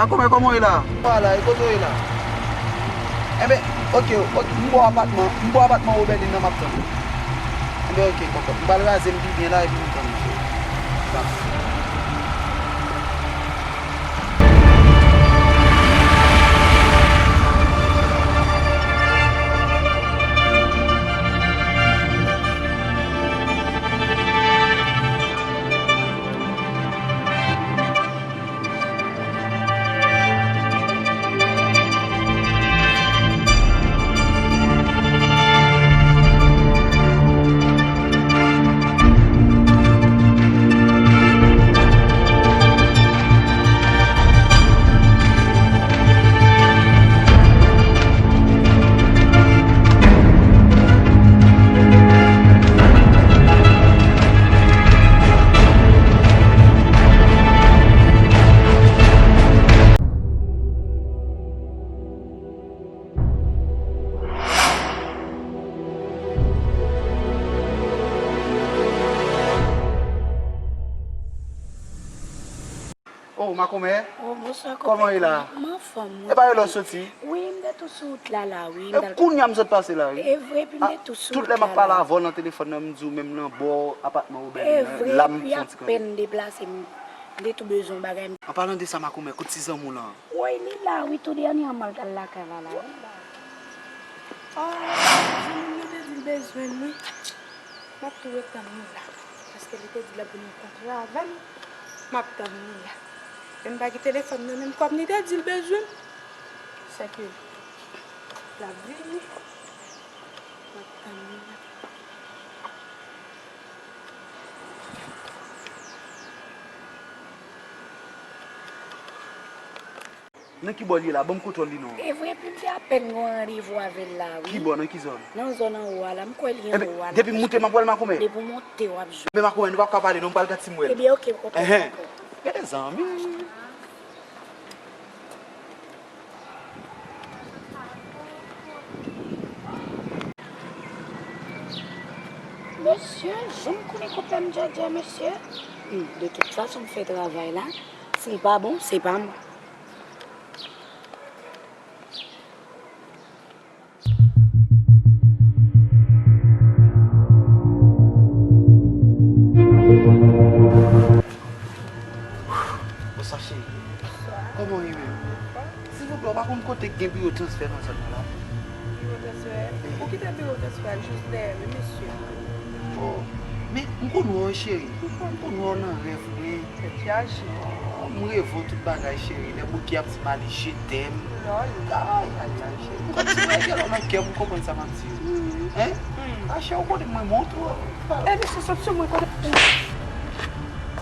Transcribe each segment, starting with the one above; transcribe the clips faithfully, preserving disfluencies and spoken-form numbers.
Makomè, kòman w ye la? Wala, e kote w ye la? Enben, oke, oke, m bò apatman, m bò apatman Obèlin nan, m ap tann ou. Enben, oke, kòkòt. M pral raze m pi byen la, epi m tann ou, cheri. Bye. Oh, makomè. Oh, bonswa, kòman w ye la? M anfòm, wi. E pa yo lè w soti? Wi, m te tou sou wout la, la, wi. E kounye a m sot pase la, wi. E vre, epi m te tou sou wout la, la. Tout lè m ap pale avè w nan telefòn nan, m di w menm nan bò apatman Obèlin nan, la m fè yon ti kanpe. E vre, epi apèn deplase, m te tou bezwen yon bagay. An palan de sa, makomè, kote ti zanmi w lan? Woy, li la, wi, tou dènyèman l t al lakay la, la, wi, la. Ah, zanmi m nan te di l bezwen mwen. M ap tou ret tann li la. Paske li te di l ap vin rankontre avè m. M ap tann li la. Men m pa gen telefòn nan menm, kòm li te di l bezwen m. Sèke l ap vini. M ap tann li la. Nan ki bò l ye la? Ban m kontwòl li non. E vre, epi m te apèn gen yon randevou avè l la, wi. Ki bò, nan ki zòn? Nan zòn anwo a la, m kwè li anwo a la. Depi m moute, m ap wè l, makomè? Depi w monte, w ap jwenn. Men makomè, nou p ap ka pale non, m pral gad si m wè l. Ebyen, oke, oke, oke. Gade zanmi. Mesye, janm konnen konpè m djèdjè, mesye. Hmm, de tout fason, m fè travay la. Si l pa bon, se pa mwen. Bonswa, cheri. Bonswa. Kòman w ye menm? Silvouplè, ou pa konn kote k gen biwo transfè nan zòn nan la? Biwo transfè? Ou kite biwo transfè a jis dèyè, wi, mesye. Oh, men m konn wè w, cheri. M konn wè w nan rèv mwen. Tèt chaje. Oh, m reve w tout bagay, cheri. Lè Bouki ap di m ale, je t'aime. Lòl. Ay, ay, ay, cheri. M konn si mwen gen lò nan kè m, ou konprann sa m ap di yo. Hein? Hmm. Kache ou konnen mwen montre w. Epi se sòt sou mwen kote.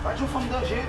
Pa di yon fanm danje.